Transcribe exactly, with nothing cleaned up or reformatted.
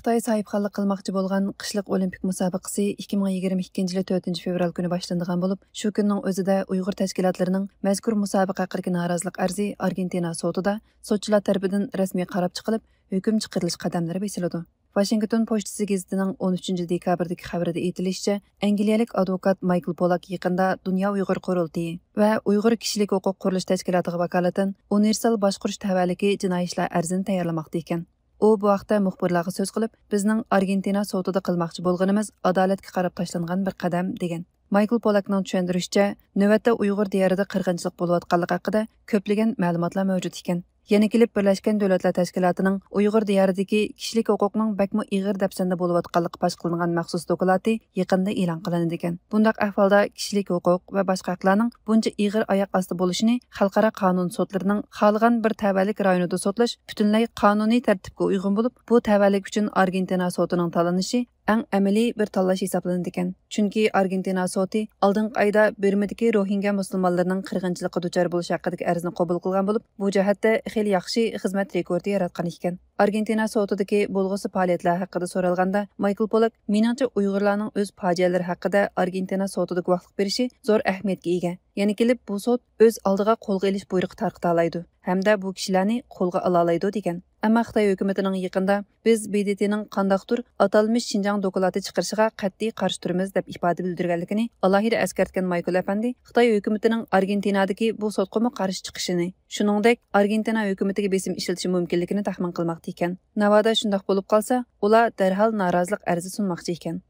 خىتاي ساھىبخانلىق قىلماقچى بولغان قىشلىق ئولىمپىك مۇسابىقىسى ئىككى مىڭ يىگىرمە ئىككىنچى يىلى تۆتىنچى فېۋرال كۈنى باشلىنىدىغان بولۇپ، شۇ كۈننىڭ ئۆزىدە ئۇيغۇر تەشكىلاتلىرىنىڭ مەزكۇر مۇسابىقە ھەققىدىكى نارازىلىق ئەرزى ئارگېنتىنا سوتىدا سوتچىلار تەرىپىدىن رەسمىي قاراپ چىقىلىپ، ھۆكۈم چىقىرىلىش قەدەملىرى بېسىلىدۇ. ۋاشىنگتون پوچتىسى گېزىتىنىڭ ئون ئۈچىنچى دېكابىردىكى خەۋىرىدە ئېيتىلىشىچە، ئەنگلىيەلىك ئادۋوكات مايكل پولاك يېقىندا دۇنيا ئۇيغۇر قۇرۇلتىيى ۋە ئۇيغۇر كىشىلىك ھوقۇق قۇرۇلۇش تەشكىلاتىغا ۋاكالىتەن ئۇنىۋېرسال باشقۇرۇش تەۋەلىكى جىنايى ئىشلار ئەرزىنى تەييارلىماقتا ئىكەن. ئۇ بۇ ھەقتە مۇخبىرلارغا سۆز قىلىپ، بىزنىڭ ئارگېنتىنا سوتىدا قىلماقچى بولغىنىمىز ئادالەتكە قاراپ تاشلانغان بىر قەدەم، دېگەن. مايكل پولاكنىڭ چۈشەندۈرۈشىچە، نۆۋەتتە ئۇيغۇر دىيارىدا قىرغىنچىلىق بولۇۋاتقانلىقى ھەققىدە كۆپلىگەن مەلۇماتلار مەۋجۇت ئىكەن. يەنە كېلىپ بىرلەشكەن دۆلەتلەر تەشكىلاتىنىڭ ئۇيغۇر دىيارىدىكى كىشىلىك ھوقۇقنىڭ بەكمۇ ئېغىر دەپسەندە بولۇۋاتقانلىقى پاش قىلىنغان مەخسۇس دوكلاتى يېقىندا ئېلان قىلىنىدىكەن. بۇنداق ئەھۋالدا كىشىلىك ھوقۇق ۋە باشقا ھەقلەرنىڭ بۇنچە ئېغىر ئاياق ئاستى بولۇشىنى خەلقئارا قانۇن سوتلىرىنىڭ خالىغان بىر تەۋەلىك رايونىدا سوتلاش پۈتۈنلەي قانۇنىي تەرتىپكە ئۇيغۇن بولۇپ، بۇ تەۋەلىك ئۈچۈن ئارگېنتىنا سوتىنىڭ تاللىنىشى ئەڭ ئەمەلىي بىر تاللاش ھېسابلىنىدىكەن. چۈنكى ئارگېنتىنا سوتى ئالدىنقى ئايدا بىرمىدىكى روھىنگيا مۇسۇلمانلىرىنىڭ قىرغىنچىلىققا دۇچار بولۇشى ھەققىدىكى ئەرزنى قوبۇل قىلغان بولۇپ، بۇ جەھەتتە خېلى ياخشى خىزمەت رېكورتى ياراتقان ئىكەن. ئارگېنتىنا سوتىدىكى بولغۇسى پائالىيەتلەر ھەققىدە سورالغاندا، مايكل پولاك، مېنىڭچە، ئۇيغۇرلارنىڭ ئۆز پاجىئەلىرى ھەققىدە ئارگېنتىنا سوتىدا گۇۋاھلىق بېرىشى زور ئەھمىيەتكە ئىگە. يەنە كېلىپ، بۇ سوت ئۆز ئالدىغا قولغا ئېلىش بۇيرۇقى تارقىتالايدۇ ھەمدە بۇ كىشىلەرنى قولغا ئالالايدۇ، دېگەن. ئەمما خىتاي ھۆكۈمىتىنىڭ يېقىندا بىز بىدىتىنىڭ قانداقتۇر ئاتالمىش شىنجاڭ دوكلاتى چىقىرىشىغا قەتئىي قارشى تۇرىمىز، دەپ ئىپادە بىلدۈرگەنلىكىنى ئالاھىدە ئەسكەرتكەن مايكل ئەپەندى خىتاي ھۆكۈمىتىنىڭ ئارگېنتىنادىكى بۇ سوتقىمۇ قارشى چىقىشىنى، شۇنىڭدەك ئارگېنتىنا ھۆكۈمىتىگە بېسىم ئىشلىتىشى مۇمكىنلىكىنى تەخمىن قىلماقتا ئىكەن. ناۋادا شۇنداق بولۇپ قالسا، ئۇلار دەرھال نارازىلىق ئەرزى سۇنماقچى ئىكەن.